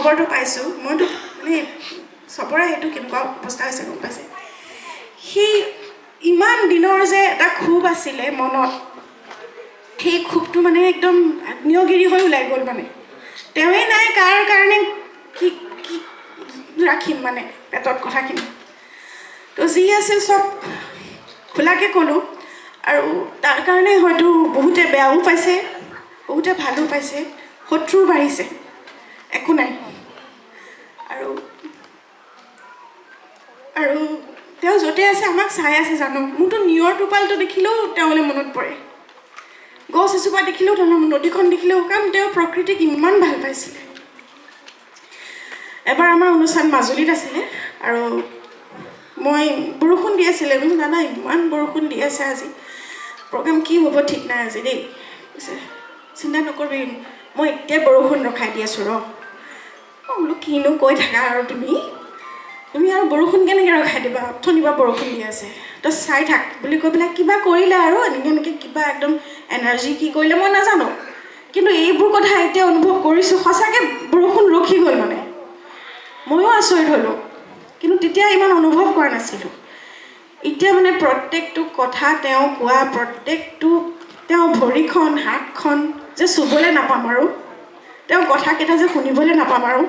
খবৰটো পাইছোঁ, মইতো মানে চবৰে সেইটো কেনেকুৱা অৱস্থা হৈছে গম পাইছে। সেই ইমান দিনৰ যে এটা ক্ষোভ আছিলে মনত, সেই ক্ষোভটো মানে একদম আগ্নেয়গিৰি হৈ ওলাই গ'ল। মানে তেওঁৱেই নাই, কাৰ কাৰণে কি কি ৰাখিম মানে পেটত কথাখিনি। তো যি আছিল চব খোলাকৈ ক'লোঁ, আৰু তাৰ কাৰণে হয়তো বহুতে বেয়াও পাইছে, বহুতে ভালো পাইছে, শত্ৰুও বাঢ়িছে, একো নাই। আৰু আৰু তেওঁ য'তে আছে আমাক চাই আছে জানো। মোৰতো নিয়ৰ টোপালটো দেখিলেও তেওঁলৈ মনত পৰে, গছ এজোপা দেখিলেও তেওঁ, নদীখন দেখিলেও, কাৰণ তেওঁ প্ৰকৃতিক ইমান ভাল পাইছিলে। এবাৰ আমাৰ অনুষ্ঠান মাজুলীত আছিলে, আৰু মই বৰষুণ দি আছিলে। বোলো দাদা ইমান বৰষুণ দি আছে, আজি প্ৰগ্ৰেম কি হ'ব ঠিক নাই আজি দেই। কৈছে চিন্তা নকৰিবি, মই এতিয়াই বৰষুণ ৰখাই দি আছোঁ ৰ। মই বোলো কিনো কৈ থাকা আৰু তুমি তুমি আৰু বৰষুণ কেনেকৈ ৰখাই দিবা, অথনিৰ পৰা বৰষুণ দি আছে, তই চাই থাক বুলি কৈ পেলাই কিবা কৰিলে আৰু এনেকৈ এনেকৈ কিবা একদম এনাৰ্জি কি কৰিলে মই নাজানো, কিন্তু এইবোৰ কথা এতিয়া অনুভৱ কৰিছোঁ। সঁচাকৈ বৰষুণ ৰখি গ'ল, মানে ময়ো আচৰিত হ'লোঁ, কিন্তু তেতিয়া ইমান অনুভৱ কৰা নাছিলোঁ। এতিয়া মানে প্ৰত্যেকটো কথা তেওঁ কোৱা, প্ৰত্যেকটো তেওঁ ভৰিখন হাতখন যে চুবলৈ নাপাম আৰু তেওঁ কথাকেইটা যে শুনিবলৈ নাপাম আৰু,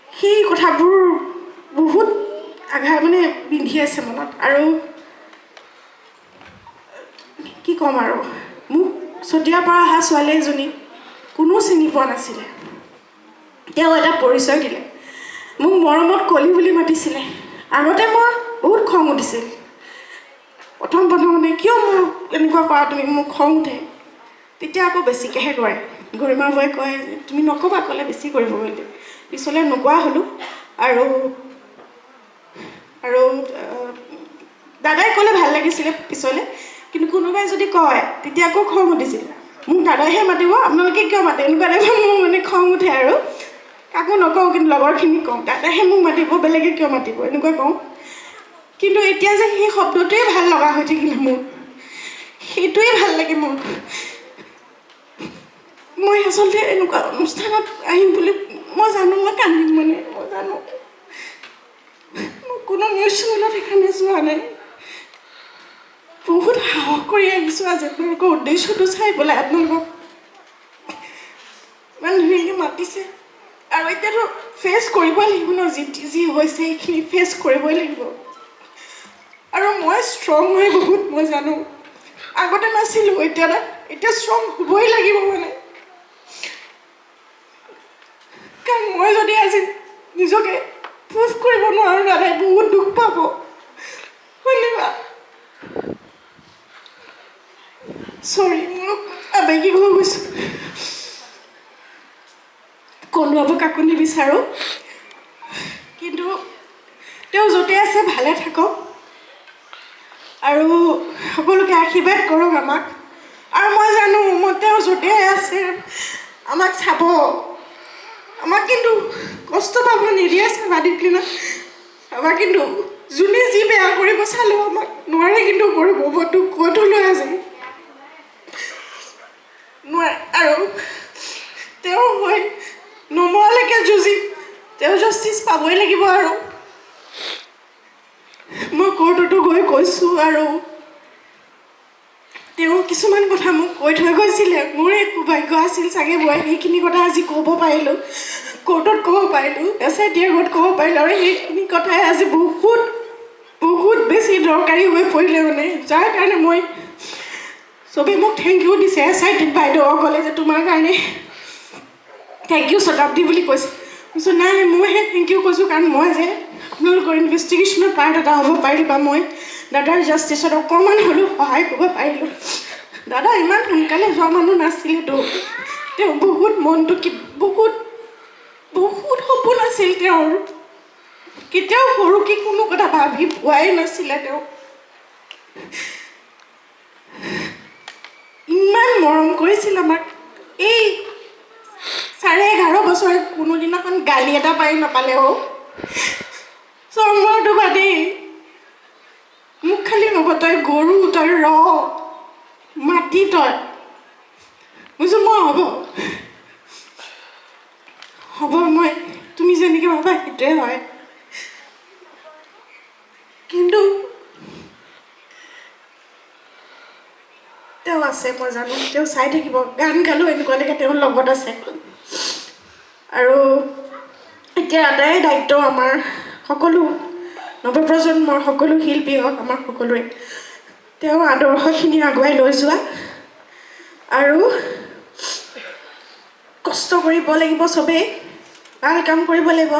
সেই কথাবোৰ বহুত আঘাত মানে বিন্ধি আছে মনত। আৰু কি ক'ম আৰু, মোক চতিয়াৰ পৰা অহা ছোৱালী এজনী কোনো চিনি পোৱা নাছিলে, তেওঁ এটা পৰিচয় দিলে। মোক মৰমত কলি বুলি মাতিছিলে। আগতে মোৰ বহুত খং উঠিছিল প্ৰথম প্ৰথমতে, কিয় মোৰ এনেকুৱা কৰা তুমি, মোক খং উঠে। তেতিয়া আকৌ বেছিকৈহে কৰে। গৰিমা বৌয়ে কয় তুমি নক'বা, ক'লে বেছি কৰিব বুলি। পিছলৈ নোকোৱা হ'লোঁ। আৰু আৰু দাদাই ক'লে ভাল লাগিছিলে পিছলৈ, কিন্তু কোনোবাই যদি কয় তেতিয়া আকৌ খং উঠিছিল। মোক দাদাইহে মাতিব, আপোনালোকে কিয় মাতে, এনেকুৱা টাইপৰ মোৰ মানে খং উঠে। আৰু কাকো নকওঁ, কিন্তু লগৰখিনিক কওঁ দাদাহে মোক মাতিব, বেলেগে কিয় মাতিব, এনেকুৱা কওঁ। কিন্তু এতিয়া যে সেই শব্দটোৱে ভাল লগা হৈ থাকিলে মোৰ, সেইটোৱে ভাল লাগে মোৰ। মই আচলতে এনেকুৱা অনুষ্ঠানত আহিম বুলি মই জানো, মই কান্দিম, মানে মই জানো। মই কোনো নিউজ চেনেলত সেইকাৰণে যোৱা নাই, বহুত সাহস কৰি আহিছোঁ আজি আপোনালোকৰ উদ্দেশ্যটো চাই পেলাই। আপোনালোকক ইমান ধুনীয়াকৈ মাতিছে, আৰু এতিয়াতো ফেচ কৰিবই লাগিব ন, যি যি হৈছে সেইখিনি ফেচ কৰিবই লাগিব। আৰু মই ষ্ট্ৰং হৈ বহুত, মই জানো আগতে নাছিলোঁ, এতিয়া এতিয়া ষ্ট্ৰং হ'বই লাগিব মানে। কাৰণ মই যদি আজি নিজকে প্ৰুভ কৰিব নোৱাৰোঁ, দাদাই বহুত দুখ পাব। ধন্যবাদ, চৰি মই আৱেগিক হৈ গৈছোঁ। কন্দুৱাব কাকো নিবিচাৰোঁ, কিন্তু তেওঁ য'তে আছে ভালে থাকক, আৰু সকলোকে আশীৰ্বাদ কৰক আমাক। আৰু মই জানো মই তেওঁ য'তে আছে আমাক চাব, আমাক কিন্তু কষ্ট পাব নিদিয়ে। চাবা দীপলিনা, চাবা, কিন্তু যোনে যি বেয়া কৰিব চালেও আমাক নোৱাৰে কিন্তু কৰিব, মই তোক কৈ থ'লোঁ আজি, নোৱাৰে। আৰু তেওঁ হৈ নমৰালৈকে যুঁজিম, তেওঁ জাষ্টিছ পাবই লাগিব। আৰু মই কোৰ্টতো গৈ কৈছোঁ, আৰু তেওঁ কিছুমান কথা মোক কৈ থৈ গৈছিলে। মোৰে সৌভাগ্য আছিল চাগে, মই সেইখিনি কথা আজি ক'ব পাৰিলোঁ, কোৰ্টত ক'ব পাৰিলোঁ, এছ I টিৰ আগত ক'ব পাৰিলোঁ। আৰু সেইখিনি কথাই আজি বহুত বহুত বেছি দৰকাৰী হৈ পৰিলে, মানে যাৰ কাৰণে মই চবেই মোক thank U দিছে। এছ I টিত বাইদেউ ক'লে যে তোমাৰ কাৰণে thank U শতাব্দী বুলি কৈছে। কৈছোঁ নাই, মইহে thank U কৈছোঁ, কাৰণ মই যে আপোনালোকৰ ইনভেষ্টিগেশ্যনৰ পাৰ্ট এটা হ'ব পাৰিলোঁ, বা মই দাদাৰ জাষ্টিছত অকণমান হ'লেও সহায় কৰিব পাৰিলোঁ। দাদা ইমান সোনকালে যোৱা মানুহ নাছিলেতো, তেওঁ বহুত মনটো কি বহুত বহুত সপোন আছিল তেওঁৰ, কেতিয়াও সৰুকৈ কোনো কথা ভাবি পোৱাই নাছিলে। তেওঁ ইমান মৰম কৰিছিল আমাক। এই 11.5 বছৰে কোনোদিনাখন গালি এটা পাৰি নাপালে। অ' চৰমৰটো বাদেই, মোক খালি ক'ব তই গৰু, তই ৰ মাটি, তই বুজো মই হ'ব। হ'ব, মই তুমি যেনেকৈ ভাবা সেইটোৱে হয়। কিন্তু তেওঁ আছে, মই জানো তেওঁ চাই থাকিব। গান গালেও এনেকুৱা লাগে তেওঁৰ লগত আছে। আৰু এতিয়া এটাই দায়িত্ব আমাৰ সকলো নৱপ্ৰজন্মৰ সকলো শিল্পী হওক, আমাৰ সকলোৰে, তেওঁৰ আদৰ্শখিনি আগুৱাই লৈ যোৱা আৰু কষ্ট কৰিব লাগিব, চবেই ভাল কাম কৰিব লাগিব।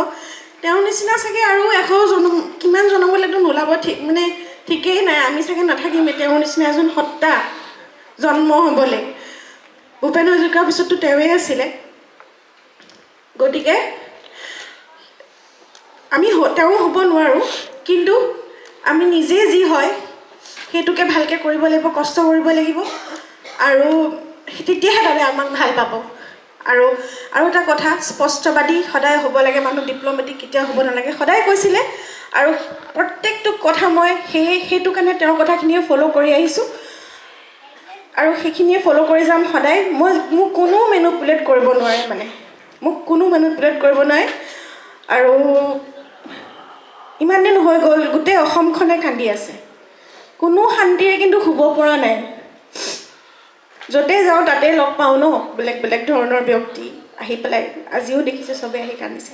তেওঁৰ নিচিনা চাগে আৰু 100 জনম কিমান জনমলৈতো নোলাব, ঠিক মানে ঠিকেই নাই, আমি চাগে নাথাকিমেই তেওঁৰ নিচিনা এজন সত্তা জন্ম হ'বলৈ। ভূপেন হাজৰিকাৰ পিছততো তেওঁৱেই আছিলে। গতিকে আমি তেওঁ হ'ব নোৱাৰোঁ, কিন্তু আমি নিজে যি হয় সেইটোকে ভালকৈ কৰিব লাগিব, কষ্ট কৰিব লাগিব, আৰু তেতিয়াহে দাদাই আমাক ভাল পাব। আৰু আৰু এটা কথা, স্পষ্টবাদী সদায় হ'ব লাগে মানুহ, ডিপ্ল'মেটিক কেতিয়াও হ'ব নালাগে, সদায় কৈছিলে। আৰু প্ৰত্যেকটো কথা মই সেইটো কাৰণে তেওঁৰ কথাখিনিয়ে ফ'ল' কৰি আহিছোঁ আৰু সেইখিনিয়ে ফ'ল' কৰি যাম সদায়। মোক কোনো মেনুপুলেট কৰিব নোৱাৰে, মানে মোক কোনো মেনুপুলেট কৰিব নোৱাৰে। আৰু ইমান দিন হৈ গ'ল, গোটেই অসমখনে কান্দি আছে, কোনো শান্তিৰে কিন্তু শুব পৰা নাই। য'তেই যাওঁ তাতেই লগ পাওঁ ন, বেলেগ বেলেগ ধৰণৰ ব্যক্তি আহি পেলাই, আজিও দেখিছে চবেই আহি কান্দিছে।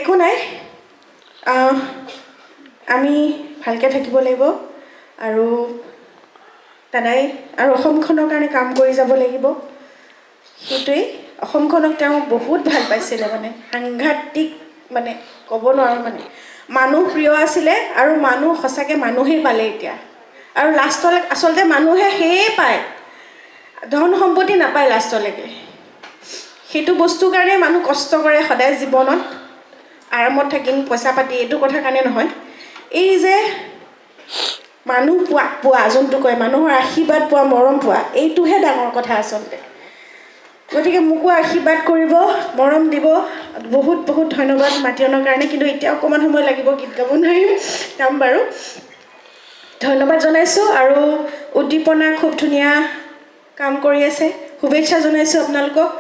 একো নাই, আমি ভালকৈ থাকিব লাগিব আৰু দাদাই আৰু অসমখনৰ কাৰণে কাম কৰি যাব লাগিব। সেইটোৱেই, অসমখনক তেওঁ বহুত ভাল পাইছিলে, মানে সাংঘাতিক, মানে ক'ব নোৱাৰোঁ, মানে মানুহ প্ৰিয় আছিলে আৰু মানুহ সঁচাকৈ মানুহেই পালে এতিয়া। আৰু লাষ্টলৈ আচলতে মানুহে সেয়ে পায়, ধন সম্পত্তি নাপায় লাষ্টলৈকে। সেইটো বস্তুৰ কাৰণে মানুহ কষ্ট কৰে সদায় জীৱনত, আৰামত থাকিম পইচা পাতি এইটো কথাৰ কাৰণে নহয়, এই যে মানুহ পোৱা পোৱা যোনটো কয়, মানুহৰ আশীৰ্বাদ পোৱা, মৰম পোৱা, এইটোহে ডাঙৰ কথা আচলতে। গতিকে মোকো আশীৰ্বাদ কৰিব, মৰম দিব। বহুত বহুত ধন্যবাদ মাতি অনাৰ কাৰণে। কিন্তু এতিয়া অকণমান সময় লাগিব, গীত গাব নোৱাৰিম, গাম বাৰু। ধন্যবাদ জনাইছোঁ। আৰু উদ্দীপনা খুব ধুনীয়া কাম কৰি আছে, শুভেচ্ছা জনাইছোঁ আপোনালোকক,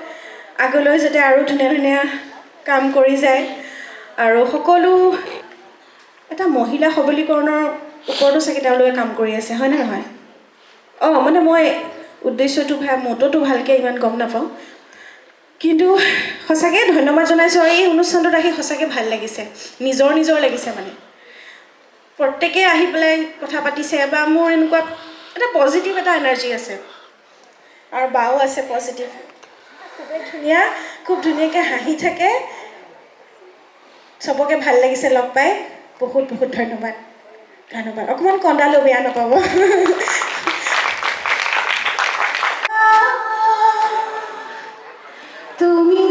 আগলৈ যাতে আৰু ধুনীয়া ধুনীয়া কাম কৰি যায়। আৰু সকলো এটা মহিলা সবলীকৰণৰ ওপৰতো চাগে তেওঁলোকে কাম কৰি আছে, হয়নে নহয়? অঁ, মানে মই উদ্দেশ্যটো ভাল, মতটো ভালকৈ ইমান গম নাপাওঁ, কিন্তু সঁচাকৈ ধন্যবাদ জনাইছোঁ। আৰু এই অনুষ্ঠানটোত আহি সঁচাকৈ ভাল লাগিছে, নিজৰ নিজৰ লাগিছে, মানে প্ৰত্যেকেই আহি পেলাই কথা পাতিছে বা মোৰ এনেকুৱা এটা পজিটিভ এটা এনাৰ্জি আছে। আৰু বাও আছে পজিটিভ, খুবেই ধুনীয়া, খুব ধুনীয়াকৈ হাঁহি থাকে, চবকে ভাল লাগিছে লগ পাই। বহুত বহুত ধন্যবাদ, ধন্যবাদ। অকণমান কন্দালো, বেয়া নাপাব। তুমি